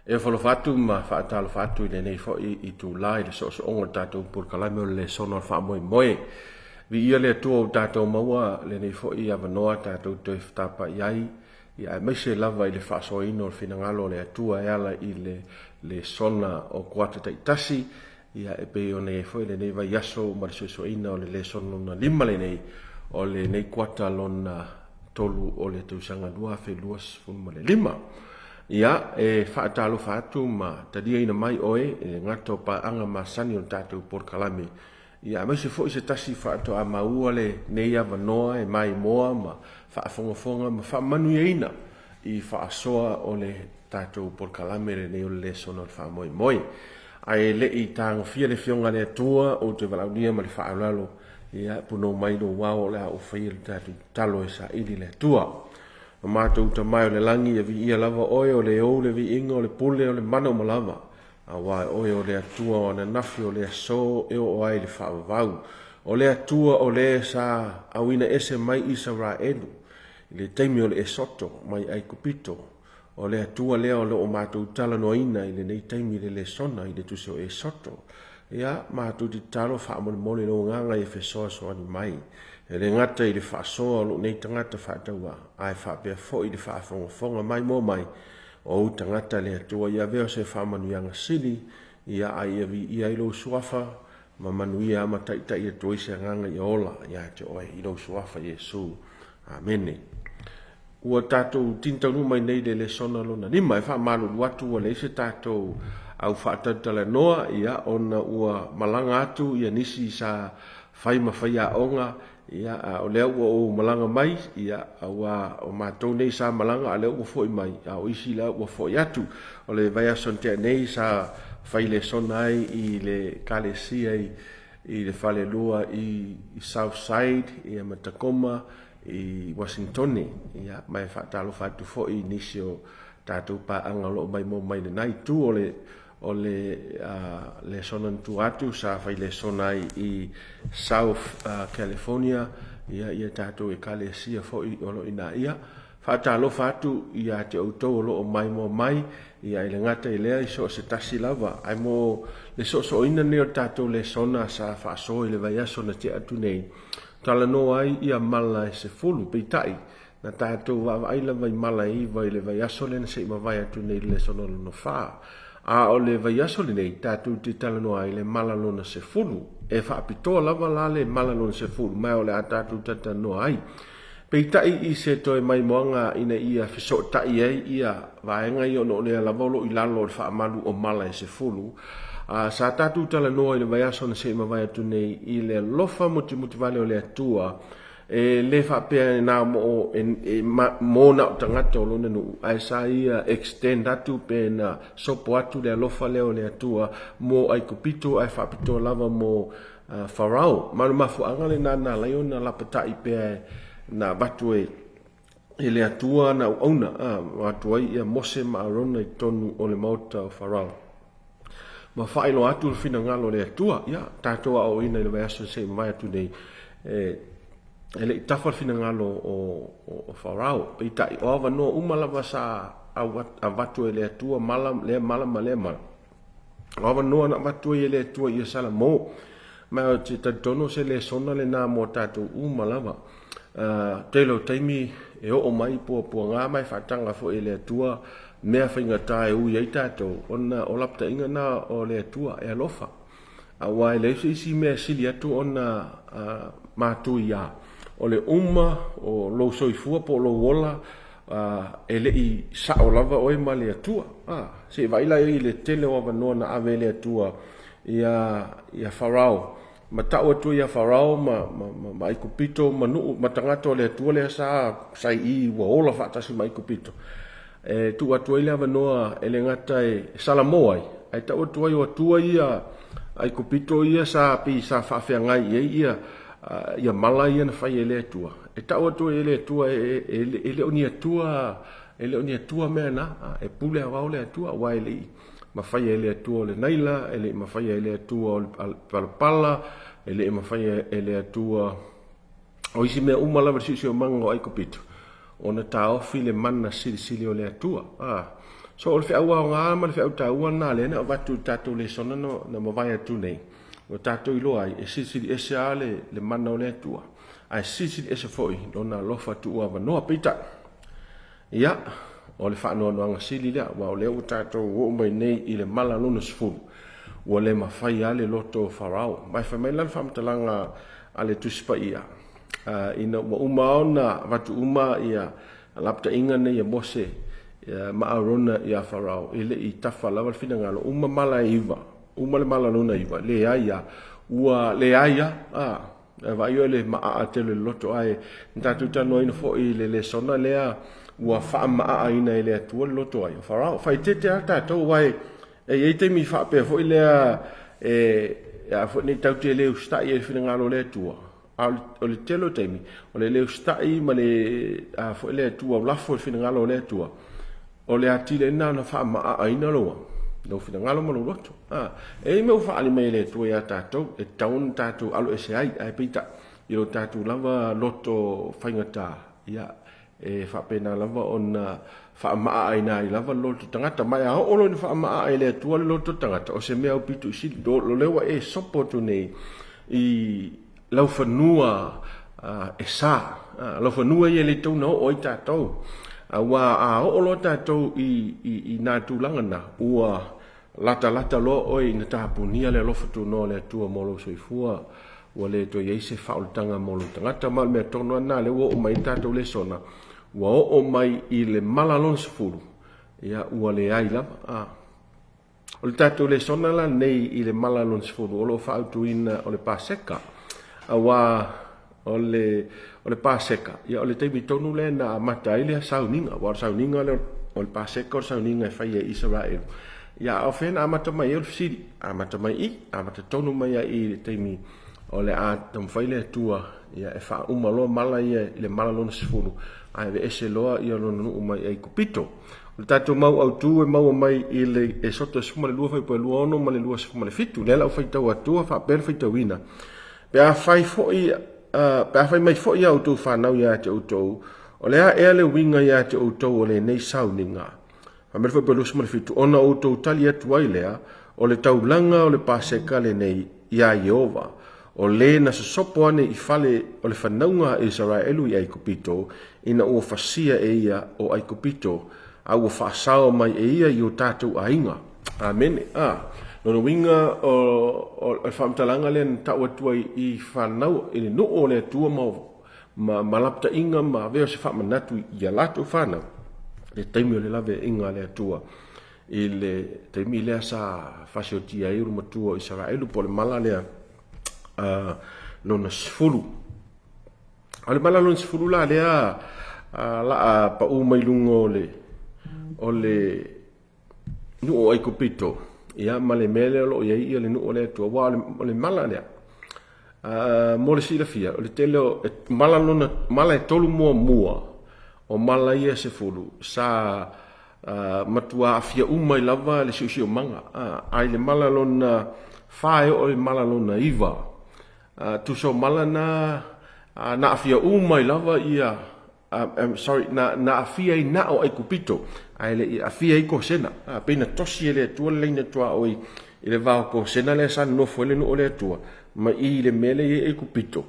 E ofo atu ma faatalofa atu i lenei foi itula i le soosooga o le tatou polokalame o le lesona o le faamoemoe. Viia le Atua ua tatou maua lenei foi avanoa tatou toe fetapai ai, ia aemaise lava i le faasoaina o le finagalo o le Atua e ala i le lesona o kuata taitasi, ia e pei ona i ai foi lenei vaiaso ma le suesueina o le lesona lona 5 lenei o lenei kuata lona 3 o le tausaga 2025. Ia, e faatalofa atu ma taliaina mai oe e le gata o paaga masani o le tatou polokalame, ia aemaise foi se tasi faatoa maua lenei avanoa e maimoa ma faafogafoga ma faamanuiaina i faasoa o le tatou polokalame lenei o le lesona o le faamoemoe. Ae le i tagofia le Afioga a le Atua, ou te valaaulia ma le faaaloalo, ia punou mai lou ao o le a ou faia le tatou tatalo e saili le Atua. O matou Tama e o le lagi, ia viia lava oe, o le ou le viiga, o le pule, o le mana uma lava. Aua e oe o le Atua o ananafi, o le aso e oo ai le faavavau. O le Atua o le sa auina ese mai Isaraelu i le taimi o le Esoto mai Aikupito. O le Atua lea o lo o matou talanoaina i lenei taimi i le lesona i le Tusi o Esoto. Ia, matou te tatalo faamolemole i lou agaga ia fesoasoani mai. E le gata i le faasoa o lou nei tagata faatauvaa, ae faapea foi i le faafogafoga maimoa mai o ou tagata le Atua ia avea o se faamanuiaga sili, ia a ia viia ai lou suafa ma manuia ma taitai atu ai se agaga ia ola ia te oe i lou suafa Iesu. Amene. Ua tatou tini taunuu mai nei i le lesona lona 5. E faamalulu atu ua leai se tatou au faatalatalanoa, ia, ona ua malaga atu ia nisi sa fai ma faiaoga, ia, a o lea ua ou malaga mai, ia, aua o matou nei sa malaga a o lea ua foi mai, a o isi la ua foi atu. O le vaiaso na tea nei sa fai lesona ai i le Ekalesia i le falelua i Southside, ia, ma Tacoma, i Uasintone, ia, ma e faatalofa atu foi i nisi o tatou paaga o lo o maimoa mai lena itu o le o le lesona na tua atu sa fai lesona ai i South California, ia, ia tatou Ekalesia foi o lo o i ina. Ia, faatalofa atu ia te outou o lo o maimoa mai, ia, e le gata i lea i so o se tasi lava, ae mo le soosooina lenei o le tatou lesona sa faasoa i le vaiaso na tea atu nei, Talanoa ai ia mala e 10, peitai, na tatou vaavaai lava i mala e 9 i le vaiaso lea na se i mavae atu nei i le lesona lona 4. A o le vaiaso lenei, tatou te talanoa ai i le mala lona 10. E faapitoa lava la le mala lona 10, ma o le a tatou talatalanoa ai. Peitai i se toe maimoaga ina ia fesootai ai ia vaega ia ona o lea lava o lo o i lalo o le faamalu o mala e 10, a sa tatou talanoa i le vaiaso na se i mavae atu nei i le alofa mutimutivale o le Atua, e le faapea e na mo e, mo na o tagata o lona nuu, ae sa ia extend atu pe na sopo atu le alofa lea o le Atua mo Aikupito ae faapitoa lava mo Farao. Ma o le mafuaaga lena na ala ai ona lapatai pea na avatu e e le Atua ana auauna, a, avatu ai ia Mose ma Arona i totonu o le maota o Farao. Ma faailoa atu le finagalo o le Atua. Ia, tatou aoaoina i le vaiaso se i mavae atu nei, e, e le i tafa le finagalo o, o, o Farao. Peitai, o avanoa uma lava sa avatu e le Atua mala, lea mala ma lea mala. O avanoa na avatu ai e le Atua ia Salamo. Ma ou te talitonu o se lesona lena mo tatou uma lava. Tele o taimi e oo mai puapuaga ma e faataga foi e le Atua mea faigata e ui ai tatou, ona o lapataiga na o le Atua e alofa. Aua e leai se isi mea e sili atu ona matuia, o le uma o lou soifua po o lou ola e le i sao lava oe ma le Atua. Se i vaai la i ai i le tele o avanoa na ave e le Atua ia Farao. ma tau atu ai ia Farao ma, ma, ma, ma Aikupito ma nuu ma tagata o le Atua lea sa, sa i i ua ola faatasi ma Aikupito. E tuu atu ai le avanoa e le gata e salamo ai, ae tau atu ai o Atua ia Aikupito ia sa pei sa faafeagai i ai ia, ia mala ia na fai e le Atua. E tau atu ai e le Atua e, e, e, e le o ni Atua, e le o ni Atua mea na, e pule aoao le Atua, aua e le i mafaia e le Atua o le Naila, e le i mafaia e le Atua o le Palapala, e le i mafaia e le Atua o isi mea uma lava i le siosiomaga o Aikupito, ona taofi le mana silisili o le Atua. A. So o le feau aoga ma le feau taua lena lea na avatu i le tatou lesona na, na mavae atu nei, ua tatou iloa ai, e silisili ese lava le, le mana o le Atua, ae silisili ese foi lona alofa tuuavanoa. Peitai, Ia, o le faanoanoaga sili lea, aua o lea ua tatou oo mai nei i le mala lona 10, ua le mafai lava le loto o Farao. Ma e fai mai la le faamatalaga a le Tusi Paia, ina ua uma ona avatu uma ia lapataiga nei a Mose ma Arona ia Farao, e le i tafa lava le finagalo, uma mala e iva, uma le mala lona iva, leai lava, ua leai lava. E vaai oe le maaa tele o le loto, ae na tatou talanoaina foi i le lesona lea ua faamaaaina e le Atua le loto ai o Farao. Faaeteete lava tatou, aua e i ai taimi faapea foi lea e a foi nei tatou te le usitai ai i le finagalo o le Atua, a o le tele o taimi, o le le usitai ma le a foi le Atua lafo i le finagalo o le Atua, O le atili ai lena ona faamaaaina lou, lou finagalo ma lou loto. A, e i ai mea ua faaali mai e le Atua ia tatou, e tatau ona tatou alo ese ai, ae peitai, i lo tatou lava loto faigata, ia, e faapena lava ona faamaaaina ai lava le loto tagata. Ma e a oo loa ina faamaaa e le Atua le loto tagata, o se mea aupito i sili, o lea ua e sopo atu nei i laufanua e sa, laufanua ia e le tatau ona oo ai tatou. Aua a oo loa tatou i nā tulaga na, ua latalata loa oe ina tapunia le alofa tunoa o le Atua mo lou soifua, ua le toe i ai se faaolataga mo lou tagata. Ma o le mea tonu lava lena lea ua oo mai ai le tatou lesona, ua oo mai i le mala lona 10, ia ua leai lava. O le tatou lesona la lenei i le mala lona 10 o lo o faaautuina o le Paseka, aua o le, o le Paseka, ia o le taimi tonu lea na amata ai le sauniga, aua o le sauniga lea o le Paseka o le sauniga e fai e Isaraelu. Ia a o fea na amata mai ai o le fesili? Amata mai i, amata tonu mai ai i le taimi o le a taumafai le Atua ia e faauma loa mala ia i le mala lona 10, ae aveese loa ia lona nuu mai Aikupito. O le tatou mau autu e maua mai i le Esoto 12 fuaiupu 26 ma le 27. Lea la ua faitau atu faapea le faitauina. Pe a fai foi pe a fai mai foi a outou fanau ia te outou, o le a ea le uiga ia te outou o lenei sauniga? Fai mai le fuaiupu 27, ona outou tali atu ai lea, o le taulaga o le Paseka lenei iā Ieova, o le na sosopo ane i fale o le fanauga a Isaraelu i Aikupito, ina ua fasia e ia o Aikupito, a ua faasao mai e ia i o tatou aiga. Amene. A, lona uiga o, o le faamatalaga lea na tau atu ai i fanau i le nuu o le Atua ma, ma, ma lapataiga ma avea o se faamanatu i a latou fanau, le taimi o le laveaiga a le Atua i le taimi lea sa fasiotia ai ulumatua o Isaraelu po o le mala lea lona 10. O le mala lona 10 la lea laa pau mai luga o le o le nuu o Aikupito ia ma le mea lea o lo o i ai ia le nuu o le Atua aua o le mala lea mo le silafia o le tele o mala lona mala e tolu muamua o mala ia 10 sa matua aafia uma ai lava le siosiomaga. A i le mala lona fa e oo i le mala lona iva, tusa o mala na, na aafia uma ai lava ia, sorry, na, na aafia ai na o Aikupito, ae le i aafia ai Kosena. Pei na tosi e le Atua le laina tuaoi i le va o Kosena lea sa nonofo ai le nuu o le Atua, ma i le mea lea e i ai Aikupito.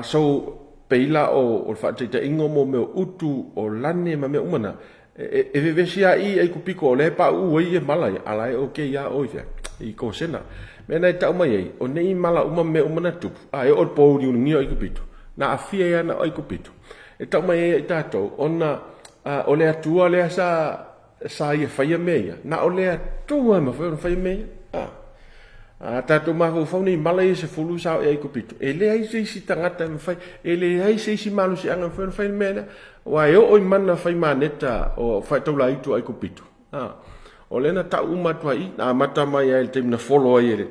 So, pei la o le faataitaiga o mea o utu, o lane ma mea uma na, e vevesi lava i Aikupito o lea e pauu ai ia mala ia, a la e okay lava oe i fea? I Kosena. Mea na e tau mai ai, o nei mala uma ma mea uma na tupu, a e oo i le pōuliuligia o Aikupito, na aafia ai lava na o Aikupito. E tau mai ai ia i tatou, ona o le Atua lea sa ia faia mea ia, na o le Atua e mafai ona faia mea ia. A tatou mafaufau nei i mala ia e 10 sa oo i Aikupito, e leai se isi tagata e mafai, e leai se isi malosiaga e mafai ona fai le mea lea. Aua e oo i mana fai maneta o faataulaitu o Aikupito, a, o lea na tau uma atu ai i i, na amata mai lava i le taimi na folo ai e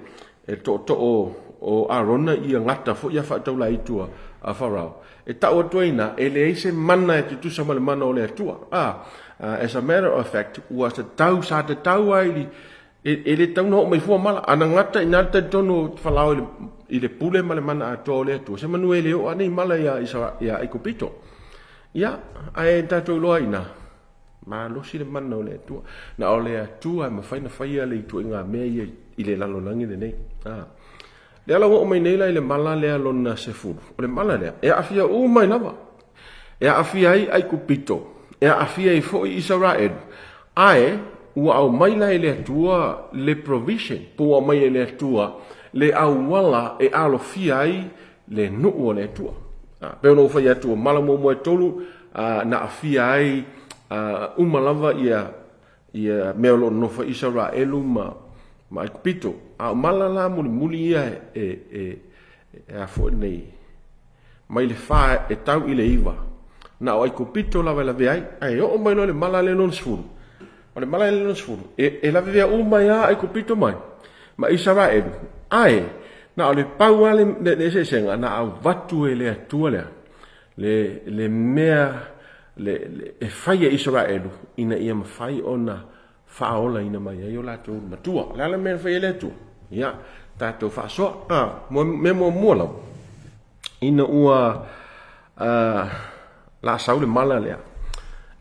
le tootoo o Arona ia gata foi ia faataulaitu a Farao. E tau atu ai i ina, e leai se mana e tutusa ma le mana o le Atua. A, as a matter of fact, ua tatau, sa tatau lava i E le tatau ona oo mai fua mala. A na gata i ina le talitonu o Falao i le pule ma le mana atoa o le Atua, semanu e le oo ane i mala ia Aikupito. Ia, ae tatou iloa i ina, malosi le mana o le Atua. Na o le Atua e mafai ona faia le ituaiga mea ia i le lalolagi lenei. A. Lea la ua oo mai nei la i le mala lea lona 10. O le mala lea, e aafia uma ai lava. E aafia ai Aikupito, e aafia ai foi Isaraelu, ae ua aumai la e le Atua le provision, po ua aumai e le Atua le auala e alofia ai le nuu o le Atua. E pei ona ou fai atu, o mala muamua e tolu na aafia ai uma lava ia mea o lo o nonofo ai Isaraelu ma Aikupito. A o mala la mulimuli ia e a foi nei, mai le fa e tau i le iva, na o Aikupito lava e lavea ai, ae oo mai loa i le mala lea lona 10, o le mala lea lona 10, e lavevea uma ai lava Aikupito mai ma Isaraelu, ae na o le pau lava le eseesega, na avatu e le Atua lea le mea e fai e Isaraelu ina ia mafai ona faaolaina mai ai o latou matua. O le a le mea na fai e le Atua? Ia, tatou faasoa. A, mea muamua lava, ina ua lasau le mala lea,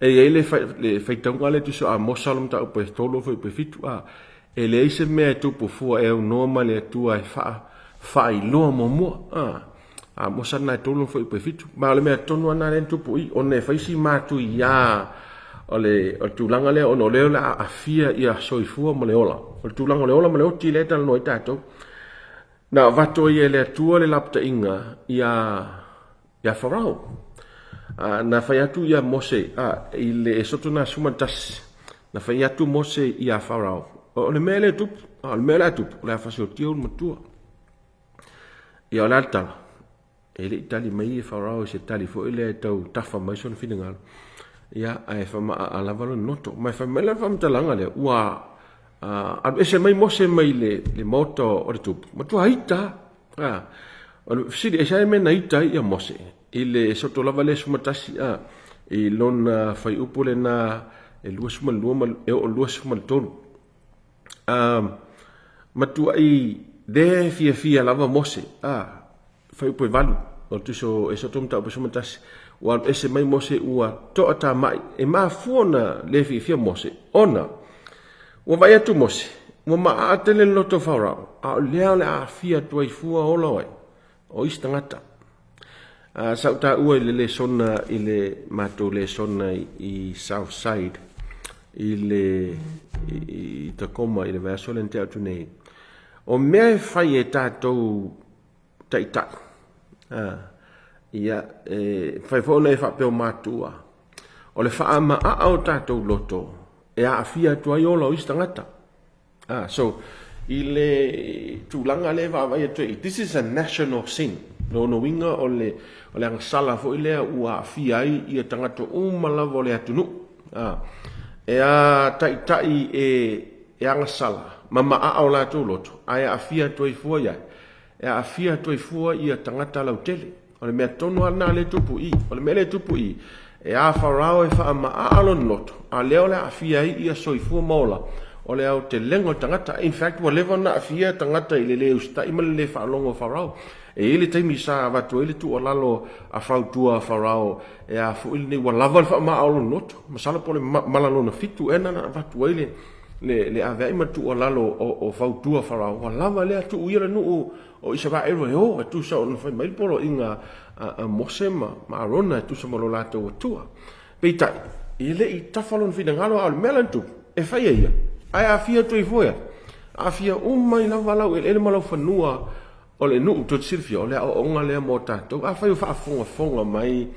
e i ai le faitauga lea tusa o Amosa le mataupu e 3 fuaiupu e 7, a, e leai se mea e tupu fua e aunoa ma le Atua e faailoa muamua. A, Amosa lena e 3 fuaiupu e 7. Ma o le mea tonu lava lena lea na tupu i i, ona e fai si matuia o le tulaga lea, ona o lea o le a aafia ia soifua ma le ola. O le tulaga o le ola ma le oti lea e talanoa ai tatou. Na avatu ai e le Atua le lapataiga ia Farao. Na fai atu ia Mose i le Esoto na 11, na fai atu Mose ia Farao, o le mea lea e tupu, o le mea o le a tupu, o le a fasiotia ou matua. Ia o le a le tala? E le i tali mai e Farao i se tali foi lea e tau tafa mai sona finagalo. Ia, ae faamaaa lava lona loto. Ma e fai mai la le faamatalaga lea, ua alu ese mai Mose mai le maota o le tupu, matua ita lava. O le fesili, aisea le mea na ita ai ia Mose i le soto lava lea 11 a, i lona fuaiupu lena e 22 ma e oo i le 23. Matuai le fiafia lava Mose, a, fuaiupu e 8, o le tusi o Esoto mataupu e 11, ua alu ese mai Mose ua toatamai. E mafua ona le fiafia Mose, ona ua vaai atu Mose, ua maaa tele le loto o Farao, a o lea o le a aafia atu ai fua ola o ai? O isi tagata. Sa ou taua i le lesona i le matou lesona i Southside i le i Tacoma i le vaiaso lea na tea atu nei. O mea e fai e tatou taitai, ia, e mafai foi ona e faapea o matua, o le faamaaa o tatou loto e aafia atu ai ola o isi tagata. Ah, so, i le tulaga lea e vaavaai atu ai, this is a national sin. Lona uiga o le, o le agasala foi lea ua aafia ai ia tagata uma lava o le atunuu. Ah, e a taitai e, e agasala ma maaa o latou loto, ae aafia atu ai fua ia, e aafia atu ai fua ia tagata lautele. O le mea tonu lava lena lea e tupu i i. O le mea lea e tupu i i, e a Farao e faamaaa lona loto, a lea o le a aafia ai ia soifua ma ola o le aotelega o tagata. In fact, ua leva ona aafia tagata i le le usitai ma le le faalogo o Farao. E i ai le taimi sa avatu ai le tuualalo a fautua a Farao e a foi lenei, ua lava le faamaaa o lona loto. Masalo po o le mala lona fitu ea na avatu ai le aveai ma le tuualalo o fautua Farao, ua lava lea, tuu ia le nuu O Isaraelu e o, e tusa ona fai mai le poloaiga a Mose ma Arona e tusa ma lo latou Atua. Peitai, e le i tafa lona finagalo, a o le mea la na tupu, e fai e ia, ae aafia atu ai foi a. Aafia uma ai lava lau eleele ma lau fanua o le nuu. Tou te silafia, o le aoaoga lea mo tatou. Afai o faafogafoga mai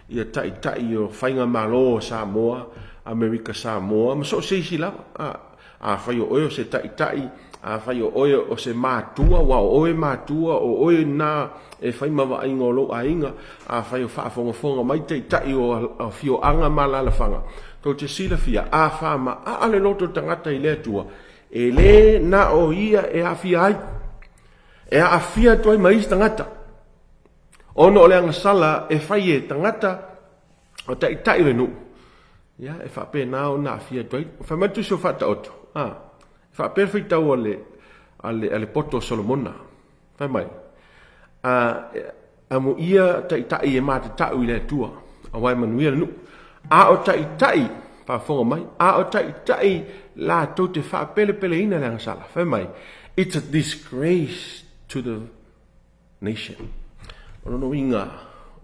ia taitai o faigamalo o Samoa, Amerika Samoa, ma so o se isi lava, a, afai o oe o se taitai Afai o oe o se matua, aua o oe matua, o oe lena e fai ma vaaiga o lou aiga, afai o faafogafoga mai taitai o afioaga ma alaalafaga, tou te silafia, a faamaaa le loto tagata i le Atua, e le na o ia e aafia ai, e aafia atu ai ma isi tagata, ona o le agasala e fai e tagata o taitai o le nuu, ia, e faapena ona aafia atu ai. Fai mai le Tusi o Faataoto, a, e faapea le faitau a le, a le, a le poto o Solomona. Fai mai, a, amuia taitai e matatau i le Atua, aua e manuia le nuu. A o taitai, faafofoga mai, a o taitai latou te faapelepeleina le agasala. Fai mai, it's a disgrace to the nation. O lona uiga,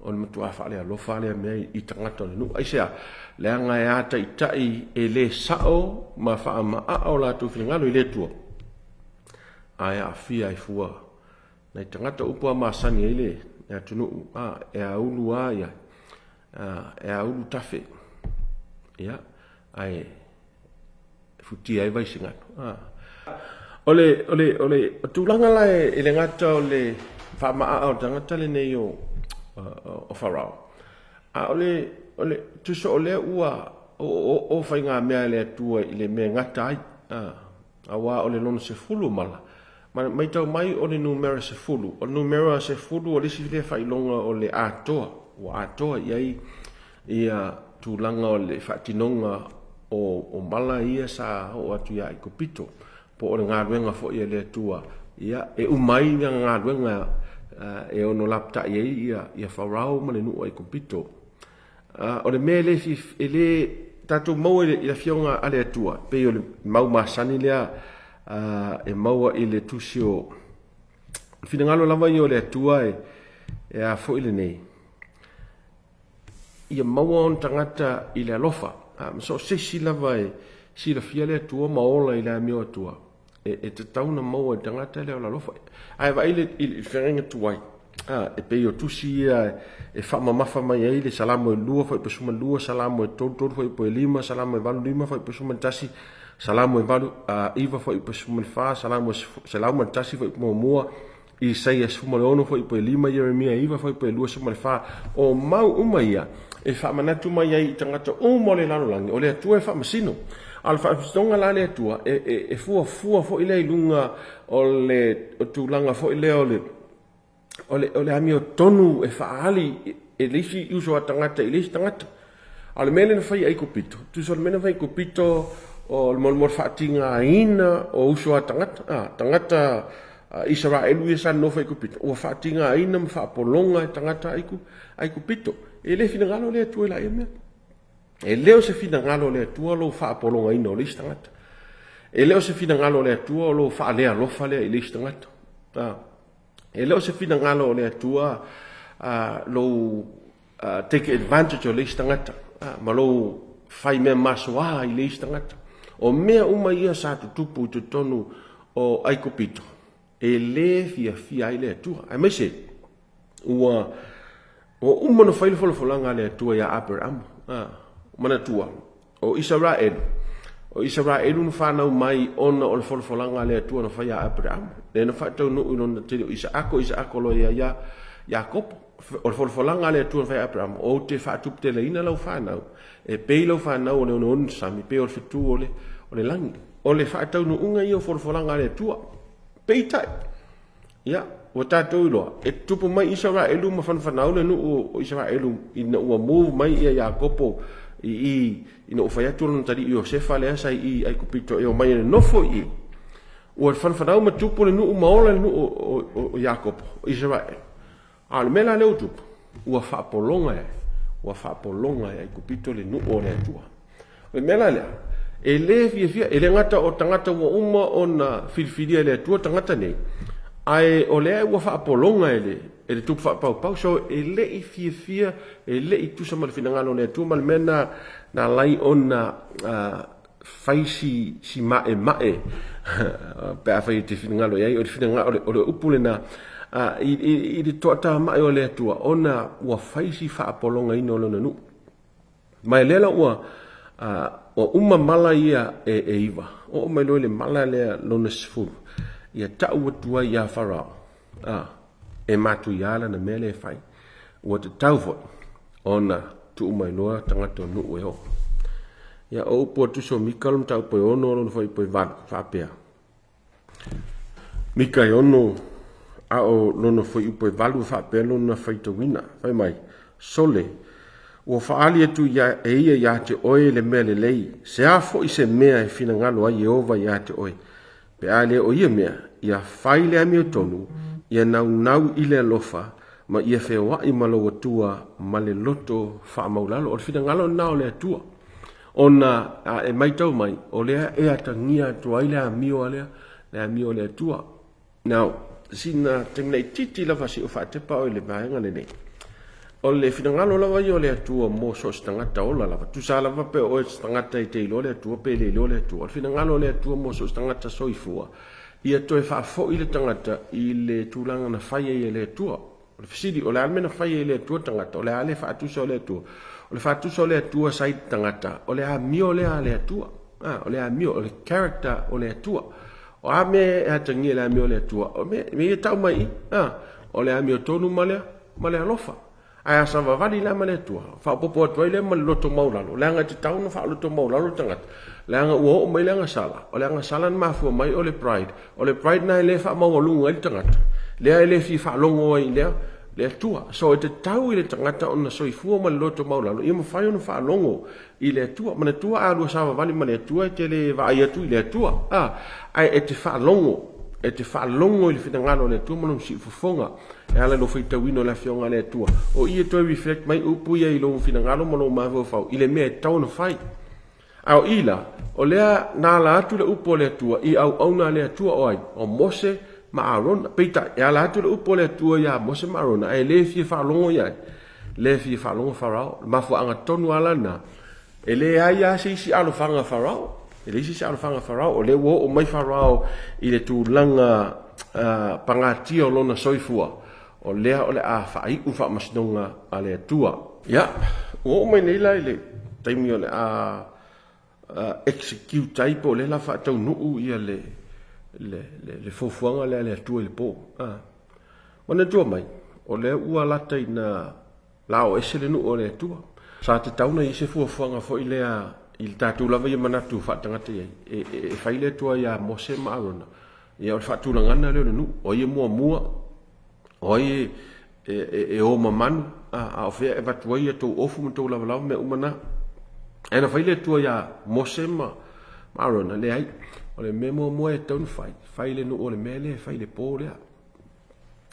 o le matuā faalealofa lava lea mea i tagata o le nuu. Aisea? Leaga e a taitai e le sao ma faamaaa o latou finagalo i le Atua, ae aafia ai fua nai tagata. O upu lava masani ai le atunuu, a, e aulu lava ia, a, e aulu tafe, ia, ae e futia ai Vaisigano. A. O le, o le, o le tulaga la e le gata o le faamaaa o le tagata lenei o, o, o Farao, a o le, o le, tusa o lea ua oooo faigamea a le Atua i le mea e gata ai, a, aua o le lona 10 mala, ma maitau mai o le numera 10, o le numera 10 o le isi lea faailoga o le atoa, ua atoa i ai ia tulaga o le faatinoga o mala ia sa oo atu ia Aikupito, po o le galuega foi a le Atua, ia, e uma ai lana galuega e ono lapatai ai ia Farao ma le nuu o Aikupito. O le mea e le, e le tatou maua i le Afioga a le Atua, pei o le mau masani lea e maua i le tusi o finagalo lava ia o le Atua e a foi lenei, ia maua ona tagata i le alofa. A, ma so o se isi lava e silafia le Atua ma ola i le amio Atua, e, e tatau ona maua e le tagata lea o le alofa. Ae vaai le, i le feagaiga tuai, a, e pei o tusi ia e faamamafa mai ai le Salamo e 2 fuaiupu 12, Salamo e 3 3 fuaiupu 5, Salamo e 8 5 fuaiupu 11, Salamo e 8 9 fuaiupu 14, Salamo e 101 fuaiupu 1, Isaia 16 fuaiupu 5, Ieremia 9 fuaiupu 24. O mau uma ia e faamanatu mai ai i tagata uma o le lalolagi, o le Atua e faamasino. A o le faamasinoga la a le Atua, e, e, e fuafua foi lea i luga o le o tulaga foi lea o le, o le, o le amiotonu e faaali e le isi uso a tagata i le isi tagata. A o le mea lea na fai e Aikupito, tusa o le mea na fai e Aikupito o le mo le faatigaina o uso a tagata, a, tagata Isaraelu ia sa nonofo i Aikupito, ua faatigaina ma faapologa e tagata Aikupito. E le finagalo le Atua i la ia mea. E le o se finagalo o le Atua lou faapologaina o le isi tagata. E le o se finagalo o le Atua o lou faalealofa lea i le isi tagata. A, e le o se finagalo o le Atua lou take advantage o le isi tagata ma lou fai mea masoa i le isi tagata. O mea uma ia sa tutupu i totonu o Aikupito, e le fiafia ai le Atua. Aemaise, ua, ua uma ona fai le folafolaga a le Atua ia Aperamo. Manatua, O Isaraelu, o Isaraelu na fanau mai ona o le folafolaga a le Atua na fai ia Aperamo, lea na faataunuu i lona tele o Isaako, Isaako loa ia ia Iakopo. O le folafolaga a le Atua na fai ia Aperamo, ou te faatuputeleina lau fanau, e pei lau fanau o le oneone sami, pei o le fetu o le, o le lagi. O le faataunuuga ia o folafolaga a le Atua. Peitai, Ia, ua tatou iloa, e tutupu mai Isaraelu ma fanafanau le nuu o Isaraelu ina ua move mai ia Iakopo i i ina ua fai atu lona talii Iosefa lea sa i i Aikupito e omai e nonofo i i. Ua fanafanau ma tupu le nuu ma ola le nuu o Iakopo, o Isaraelu. A o le mea la lea ua tupu, ua faapologa e, ua faapologa e Aikupito le nuu o le Atua. O le mea la lea, e le fiafia, e le gata o tagata ua uma ona filifilia e le Atua tagata nei, ae o lea ua faapologa e le, e le tupu faapaupau. So, e le i fiafia, e le i tusa ma le finagalo o le Atua ma le mea na, na ala ai ona fai si, si maʻemaʻe pe afai e te finagalo i ai, o le finagalo, o le upu lena, i, i, i le toatamaʻe o le Atua, ona ua fai si faapologaina o lona nuu. Ma e lea la ua, Ua uma mala ia e e iva, oo mai loa i le mala lea lona 10, ia tau atu ai iā Farao, a, e matuia lana mea lea e fai. Ua tatau foi ona tuu mai loa tagata o nuu e oo. Ia, o upu a Tusi o Mika le mataupu e 6 lona fuaiupu e 8, faapea, Mika e 6, a o lona fuaiupu e 8 e faapea lona faitauina, fai mai, Sole, ua faaali atu ia, e ia iā te oe le mea lelei, se a foi se mea e finagalo ai Ieova iā te oe, pe a le o ia mea, ia fai le amiotonu, ia naunau i le alofa, ma ia feoai ma lou Atua ma le loto faamaulalo. O le finagalo lena o le Atua. Ona a e matau mai, o lea e atagia atu ai le amio a lea, le amio a le Atua. Now, sina taimi laitiiti lava se i ou faatepa oe i le vaega lenei. O le finagalo lava ia o le Atua mo so o se tagata ola lava, tusa lava pe o oe o se tagata e te iloa le Atua pe le iloa le Atua. O le finagalo o le Atua mo so o se tagata soifua, ia toe faafoi le tagata i le tulaga na fai ai e le Atua. O le fesili, o le a le mea na fai ai e le Atua le tagata? O le a le faatusa o le Atua? O le faatusa o le Atua sa i le tagata, o le amio lea a le Atua. Ah, o le amio, o le character o le Atua. O a mea e atagia i le amio o le Atua? O mea, mea ia tau mai i, ah, o le amiotonu ma le, ma le alofa. Ae a savavali la ma le Atua, faaopoopo atu ai lea ma le loto maualalo, leaga e tatau ona faaloto maualalo le tagata, leaga ua oo mai le agasala, o le agasala na mafua mai o le pride, o le pride lena e le faamaualuga ai le tagata, lea e le fia faalogo ai i lea, le Atua. So e tatau i le tagata ona soifua ma le loto maualalo ia mafai ona faalogo i le Atua. Manatua a lua savavali ma le Atua e te le vaai atu i le Atua, a, ae e te faalogo, e te faalogo i le finagalo o le Atua ma lona siufofoga e ala i lou faitauina o le Afioga a le Atua. O i e toe reflect mai upu ia i lou finagalo ma lou mafaufau i le mea e tatau ona fai. A o i la, o lea na ala atu le upu a le Atua i auauna a le Atua o ai? O Mose ma Arona. Peitai, e ala atu le upu a le Atua iā Mose ma Arona, ae le fia faalogo i ai. Le fia faalogo Farao. O le mafuaaga tonu lava la lena, e leai lava se isi alofaga a Farao. E leai se isi alofaga a Farao. O lea ua oo mai Farao i le tulaga uh, pagatia o lona soifua, o lea o le a faaiu faamasinoga a le Atua. Ia, ua oo mai nei la i le taimi o le a uh, execute ai po o lea la faataunuu ia le, le, le, le fuafuaga lea a le Atua i le po. Ah. Manatua mai, o lea ua lata ina lao ese le nuu o le Atua. Sa tatau ona i ai se fuafuaga foi lea i le tatou lava ia manatu faatagata i ai, e, e, e fai le Atua iā Mose ma Arona, ia o le faatulagana lea o le nuu, o ai e muamua, o ai e, e, e, e o mamanu, a, a o fea e avatu ai a tou ofu ma tou lavalava, mea uma na. Ae na fai le Atua iā Mose ma, ma Arona, leai, o le mea muamua e tatau ona fai, fai le nuu o le mea lea e fai le po lea.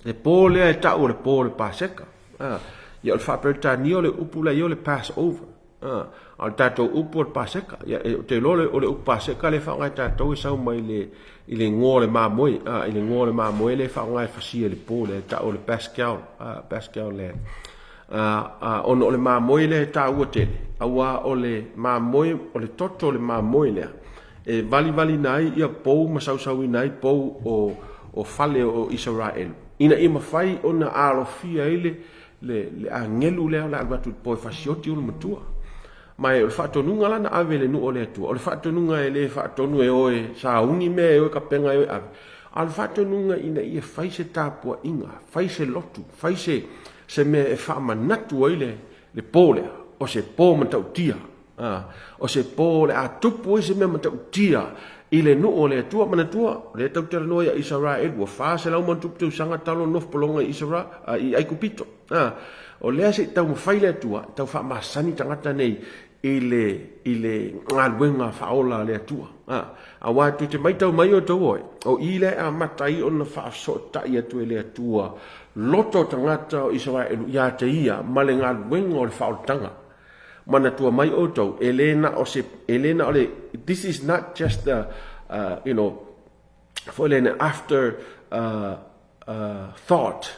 Le po lea e tau o le po o le Paseka. Ah, ia o le faa-Peretania o le upu la ia o le Passover. Ah, a o le tatou upu o le Paseka. Ia, e, ou te iloa o le upu Paseka lea e faaaoga e tatou e sau mai le, i le igoa o le mamoe. Ah, i le igoa o le mamoe lea e faaaoga e fasia i le po lea e tau o le Pascal. Ah, Pascal lea. Ah, ah, ona o le mamoe lea e taua tele, auā o le mamoe, o le toto o le mamoe lea, e valivaliina ai ia pou ma sausauina ai pou o, o fale o Isaraelu, ina ia mafai ona alofia ai le, le, le agelu lea o le a alu atu i le po e fasioti ona matua. Ma e o le faatonuga la na ave i le nuu o le Atua, o le faatonuga e le faatonu e o e sauni mea e o e kapega e o e ave, a o le faatonuga ina ia fai se tapuaiga, fai se lotu, fai se, se mea e faamanatu ai le, le po lea, o se po matautia. A, o se po o le a tupu ai se mea matautia i le nuu o le Atua. Manatua, o lea tatou te talanoa ia Isaraelu, ua 400 ma ona tupu tausaga talu ona nofo pologa i Isara, i Aikupito. A, o lea se i taumafai le Atua e tau faamasani tagata nei i le, i le galuega faaola a le Atua. A, aua tou te matau mai outou oe, o i lea e amata ai ona faafesootai atu e le Atua loto o tagata o Isaraelu ia te ia ma le galuega o le faaolataga. Manatua mai outou, e le na o se, e le na o le, this is not just a, uh, you know, foi le after uh, uh, thought,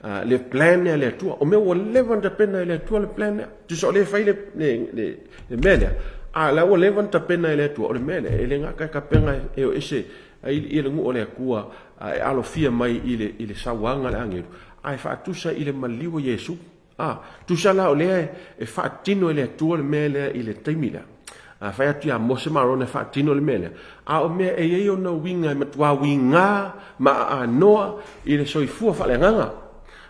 uh, le plan lea a le Atua. O mea ua leva ona tapena e le Atua le plan lea. Tusa o lea e fai le, le, le, le mea lea, a la ua leva ona tapena e le Atua, o le mea lea, e le gata e tapena e o ese ai i le nuu o le Atua e alofia mai i le, i le sauaga a le agelu, ae faatusa i le maliu o Iesu. A, tusa la o lea e faatino e le Atua le mea lea i le taimi lea. A fai atu ia Mose ma Arona e faatino le mea lea, a o mea e i ai ona uiga e matua uiga ma aanoa i le soifua faaleagaga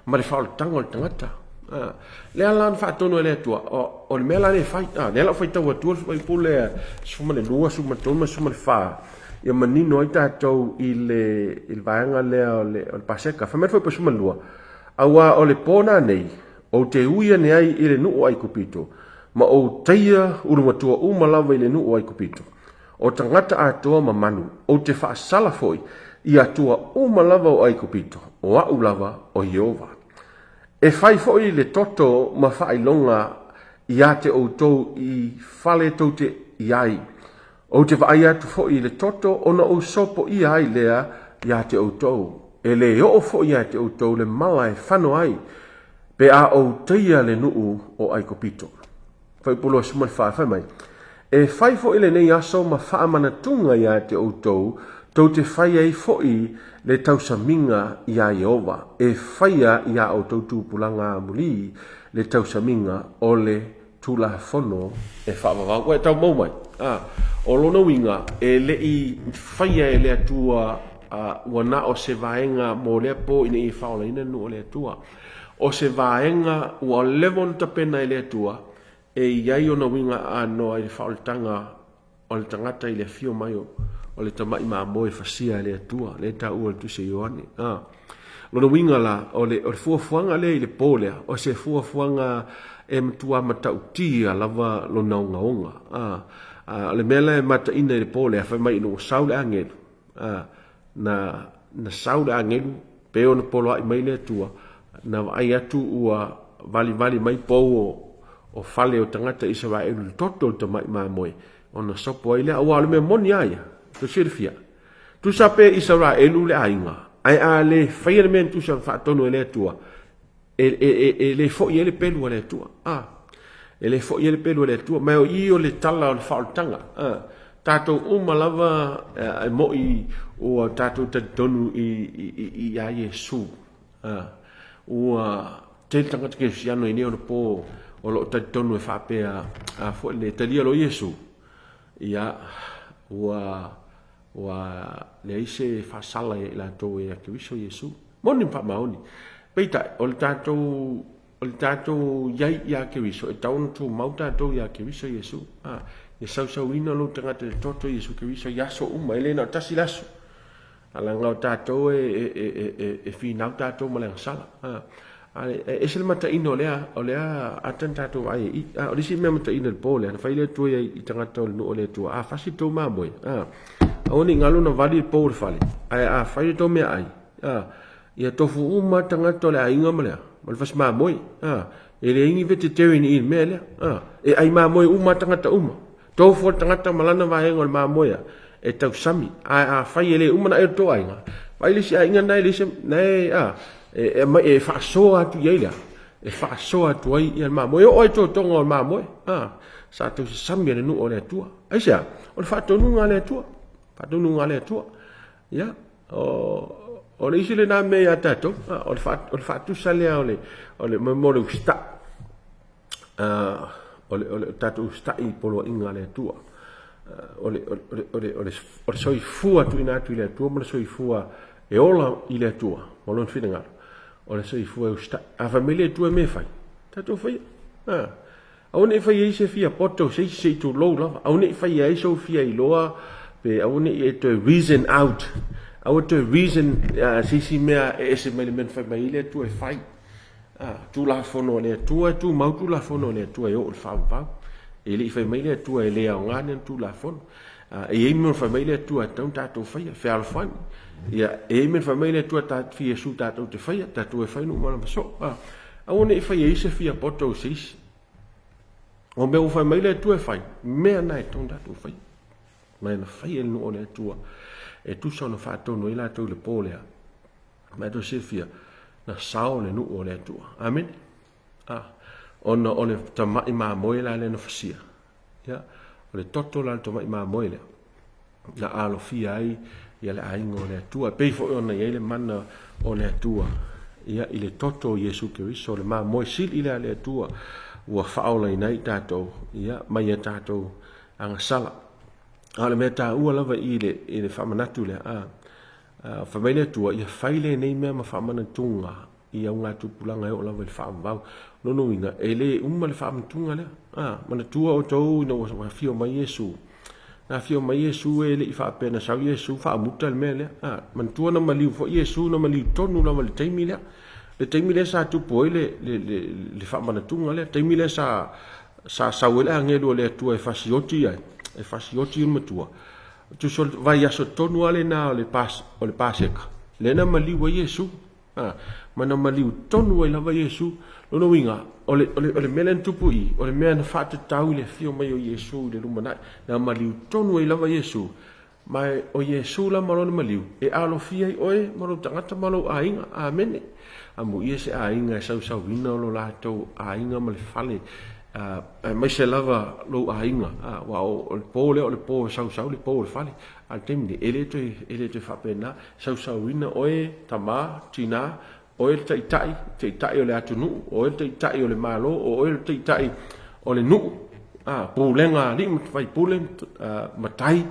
ma le faaolataga o le tagata. A, lea la na faatonu e le Atua, o le mea la lea e fai. A, lea la ua faitau atua le fuaiupu lea 12, 13 ma 14, ia manino ai tatou i le vaega lea o le Paseka. Fai mai le fuaiupu 12, Auā o le pō nanei, ou te ui ane ai i le nuu o Aikupito, ma ou taia ulumatua uma lava i le nuu o Aikupito, o tagata atoa ma manu, ou te faasala foi i atua uma lava o Aikupito, o a'u lava o Ieova. E fai foi le toto ma faailoga iā te outou i fale tou te i ai, Ou te vaai atu foi i le toto ona ou sopoia ai lea iā te outou, e lē oo foi iā te outou le mala e fano ai, pe a ou taia le nuu o Aikupito. Fuaiupu 24 fai mai, E fai foi lenei aso ma faamanatuga iā te outou, tou te fai ai foi le tausamiga iā Ieova, e faia iā outou tupulaga amulī le tausamiga o le Tulafono e faavavau. Ua e tau mau mai? A, o lona uiga, e le i faia e le Atua a, ua na o se vaega mo lea po ina ia faaolaina le nuu o le Atua. O se vaega ua leva ona tapena e le Atua e i ai ona uiga anoa i le faaolataga o le tagata i le afio mai o le tamai mamoe e fasia e le Atua, lea e taua e le Tusi a Ioane. A. Lona uiga la, o le, o le fuafuaga lea i le pō lea, o se fuafuaga e matua matautia lava lona ogaoga. A. A, o le mea la e mataina i le pō lea, fai mai ina ua sau le agelu, a, na, na sau le agelu pe ona poloai mai le Atua, na vaai atu ua valivali mai pou o, o fale o tagata Isaraelu i le toto o le tamai mamoe, ona sopo ai lea. Aua o le mea moni lava ia, tou silafia, tusa pe Isaraelu le aiga, ae a le faia le mea na tusa faatonu e le Atua, e, e, e, e le foi ai le pelu a le Atua. A, e le foi ai le pelu a le Atua. Ma o i o le tala o le faaolataga. A, tatou uma lava e moi ua tatou talitonu i, i, i, i a Iesu. A, ua tele tagata kerisiano i nei ona po o lo o talitonu e faapea a foi le talia loa Iesu, ia, ua ua leai se faasala ia i latou e a Keriso Iesu. Moni ma faamaoni. Peitai, o le tatou o le tatou iai ia Keriso, e tau ona tumau tatou ia Keriso Iesu. A, ia sausauina lou tagata i le toto Iesu Keriso i aso uma, e le na o tasi le aso. A leaga o tatou e finau tatou ma le agasala. A, e ese le mataina o lea, o lea ata na tatou vaai ai i. A, o le isi mea mataina i le po lea, na fai le Atua ia i tagata o le nuu o le Atua, a fasi le tou mamoe, a, aua ne i galo na vali le pou o le fale, ae a fai le tou meaai, a, ia tofu uma tagata o le aiga ma le a, ma le fasi mamoe, a, e leai ni vegetarian i le mea lea, a, e ai mamoe uma tagata uma. Tofu le tagata ma lana vaega o le mamoe e tausami. Ae afai e le uma ona ai o le tou aiga, vaai le isi aiga na e leai se, na e, a, e, e, e faasoa atu i ai lea, e faasoa atu ai ia le mamoe. E oo ai totoga o le mamoe, a, sa tausasami e le nuu o le Atua. Aisea? O le faatonuga a le Atua. Faatonuga a le Atua. Ia, o, o le isi lena mea ia tatou, a, o le, fa, o le faatusa lea o le, o le, mo le usitai. O le, o le tatou usitai i poloaiga a le Atua. O le, o le, o le, o le, o le soifua tuuina atu i le Atua ma le soifua e ola i le Atua ma lona finagalo. O le soifua e usitai. A fai mai le Atua e mea e fai, tatou faia. Ah. Aua ne i faia ai se fia poto o se isi se i tulou lava. Aua ne i faia ai sou fia iloa pe aua ne i e toe reason out. Aua toe reason uh, se isi mea e ese mai le mea na fai mai ai le Atua e fai. A, Tulafono a le Atua, e tumau Tulafono a le Atua e oo i le faavavau. E le i fai mai le Atua e le aoga ni ana Tulafono. A, e i ai mea na fai mai le Atua e tatau ona tatou faia, fealofani. Ia, e i ai mea na fai mai le Atua ta fia Iesu tatou te faia, tatou e fai nuu malama soo. A, aua ne i faia ai se fia poto o se isi. O mea ua fai mai le Atua e fai, mea na e tatau ona tatou faia. Ma e na fai e le nuu o le Atua e tusa ona faatonu ai latou i le po lea. Ma e silafia, na sao le nuu o le Atua. Amene. Ah, ona o le tamai mamoe la lea na fasia. Ia, o le toto la le tamai mamoe lea na alofia ai ia le aiga o le Atua. E pei foi ona i ai le mana o le Atua ia i le toto o Iesu Keriso, le mamoe sili lea a le Atua ua faaolaina ai tatou ia mai a tatou. agasala. A o le mea taua lava i le, i le faamanatu lea, a, a, fai mai le Atua, ia fai lenei mea ma faamanatuga i augatupulaga e oo lava i le faavavau. Lona uiga, e le uma le faamanatuga lea. A, manatua outou ina ua afio mai Iesu, na afio mai Iesu e le i faapea na sau Iesu faamuta le mea lea. A, manatua na maliu foi Iesu, na maliu tonu lava i le taimi lea. Le taimi lea sa tupu ai le, le, le, le faamanatuga lea, taimi lea sa, sa sau ai le agelu o le Atua e fasioti ai, e fasioti le matua. Tusa o le vaiaso tonu lava lena o le, pas, o le Paseka, lea na maliu ai Iesu. A, ma na maliu tonu ai lava Iesu. Lona uiga, o le, o le, o le mea lea na tupu i, o le mea na faatatau i le afio mai o Iesu i le lumanai. Na maliu tonu ai lava Iesu. Ma o Iesu la ma lona maliu, e alofia ai oe ma lou tagata ma lou aiga. Amene. Amuia se aiga e sausauina o lo latou aiga ma le fale, aemaise lava lou aiga. Aua o le po lea o le po e sausau le po o le fale. A o le taimi nei, e le toe, e le toe faapena. Sausauina oe, tama, tina, oe le taitai, taitai o le atunuu, oe le taitai o le Malo, o oe le taitai o le nuu, a, pulega a alii ma faipule, matai,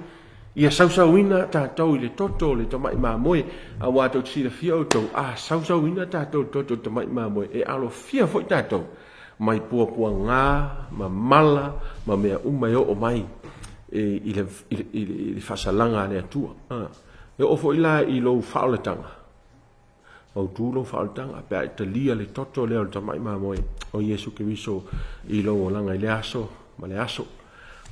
ia sausauina tatou i le toto o le tamai mamoe, aua tou te silafia outou, a sausauina tatou i le toto o le tamai mamoe, e alofia foi tatou mai puapuaga ma mala ma mea uma e oo mai i le, i le, i le faasalaga a le Atua. A. E oo foi la i lou faaolataga, mautu lou faaolataga pe a e talia le toto lea o le tamai mamoe o Iesu Keriso i lou olaga i lea aso ma le aso.